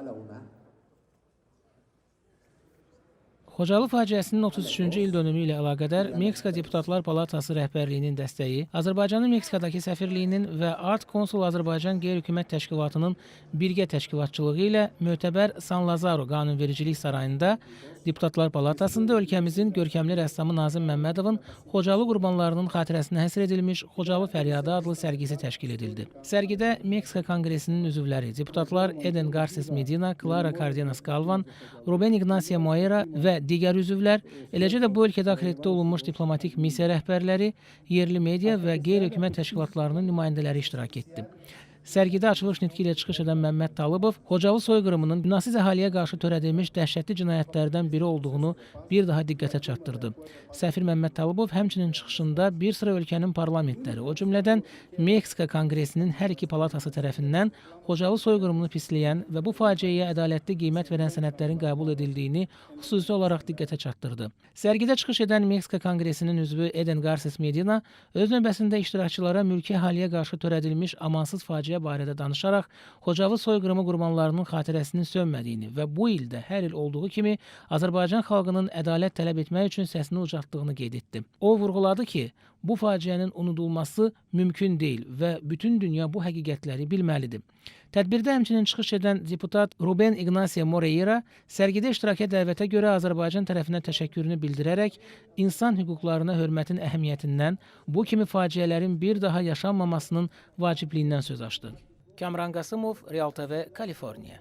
A la una. Xocalı faciəsinin 33-cü il dönümü ilə əlaqədar Meksika Deputatlar Palatası rəhbərliyinin dəstəyi, Azərbaycanın Meksikadakı səfirliyinin və Art Konsul Azərbaycan Qeyri-Hökumət Təşkilatının birgə təşkilatçılığı ilə mötəbər San Lazaro Qanunvericilik Sarayında Deputatlar Palatasında ölkəmizin görkəmli rəssamı Nazim Məmmədovun Xocalı qurbanlarının xatirəsinə həsr edilmiş Xocalı Fəryadı adlı sərgisi təşkil edildi. Sərgidə Meksika Konqresinin üzvləri, deputatlar Eden Garces Medina, Clara Cardenas Galvan, Ruben Ignacio Moreira və digər üzvlər, eləcə də bu ölkədə akreditə olunmuş diplomatik missiya rəhbərləri, yerli media və qeyri-hökumət təşkilatlarının nümayəndələri iştirak etdi. Sərgidə açılış nitqi ilə çıxış edən Məmməd Talıbov Xocalı soyqırımının günahsız əhaliyə qarşı törədilmiş dəhşətli cinayətlərdən biri olduğunu bir daha diqqətə çatdırdı. Səfir Məmməd Talıbov həmçinin çıxışında bir sıra ölkənin parlamentləri, o cümlədən Meksika Konqresinin hər iki palatası tərəfindən Xocalı soyqırımını pisləyən və bu faciəyə ədalətli qiymət verən sənədlərin qəbul edildiyini xüsusi olaraq diqqətə çatdırdı. Sərgidə çıxış edən Meksika Konqresinin üzvü Eden Garces Medina öz növbəsində iştirakçılara mülki əhaliyə qarşı törədilmiş amansız faciə barədə danışaraq Xocalı soyqırımı qurbanlarının xatirəsinin sönmədiyini və bu ildə hər il olduğu kimi Azərbaycan xalqının ədalət tələb etmək üçün səsini ucaltdığını qeyd etdi. O vurğuladı ki, bu faciənin unudulması mümkün deyil və bütün dünya bu həqiqətləri bilməlidir. Tədbirdə həmçinin çıxış edən deputat Ruben Ignacio Moreira sərgidə iştiraka dəvətə görə Azərbaycan tərəfinə təşəkkürünü bildirərək insan hüquqlarına hörmətin əhəmiyyətindən, bu kimi faciələrin bir daha yaşanmamasının vacibliyindən söz açdı. Kamran Qasımov, Real TV, Kaliforniya.